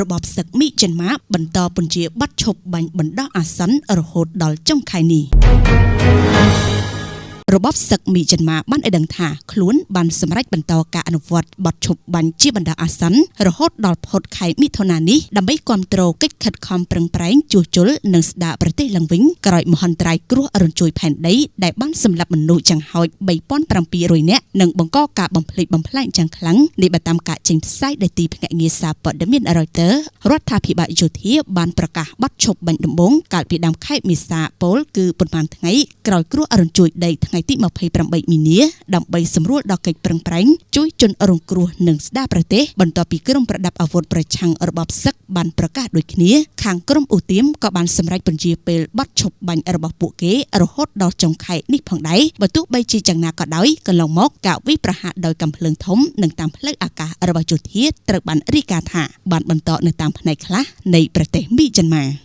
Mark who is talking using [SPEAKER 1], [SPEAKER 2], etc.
[SPEAKER 1] របបសឹកមីយ៉ាន់ម៉ាបន្តពន្យារបទឈប់បាញ់បណ្ដោះអាសន្នរហូតដល់ចុងខែនេះរបបសឹកមីយ៉ាន់ម៉ាបានឲ្យដឹងថាខ្លួនបានសម្រេចបន្តការអនុវត្តបទឈប់បាញ់ជាបណ្ដោះអាសន្នរហូតដល់ផុតខែមិថុនានេះដើម្បីគ្រប់គ្រងកិច្ចខិតខំប្រឹងប្រែងជួសជុលនិងស្ដារប្រទេសឡើងវិញក្រោយមហន្តរាយគ្រោះរញ្ជួយផែនដីដែលបានសម្លាប់មនុស្សយ៉ាងហោច3700នាក់និងបង្កការបំផ្លិចបំផ្លាញយ៉ាងខ្លាំងនេះបើតាមការចេញផ្សាយដោយទីភ្នាក់ងារសារព័ត៌មាន Reuters រដ្ឋាភិបាលយោធាបានប្រកាសបទឈប់បាញ់ដំបូងកាលពីដើមខែមេសាពោលគឺប៉ុន្មានថ្ងៃក្រោយគ្រោះរញ្ជួយដីថ្ងៃទី28មីនាដើម្បីសម្រួលដល់កិច្ចប្រឹងប្រែងជួយជនរងគ្រោះនិងស្ដារប្រទេសបន្ទាប់ពីក្រុមប្រដាប់អាវុធប្រឆាំងរបបសឹកបានប្រកាសដូចគ្នាខាងក្រុមឧទាមក៏បានសម្រេចពន្យាពេលបទឈប់បាញ់របស់ពួកគេរហូតដល់ចុងខែនេះផងដែរបើទោះបីជាយ៉ាងណាក៏ដោយកន្លងមកការវាយប្រហារដោយកាំភ្លើងធំនិងតាមផ្លូវអាកាសរបស់យោធាត្រូវបានរាយការណ៍ថាបានបន្តនៅតាមផ្នែកខ្លះនៃប្រទេសមីយ៉ាន់ម៉ា។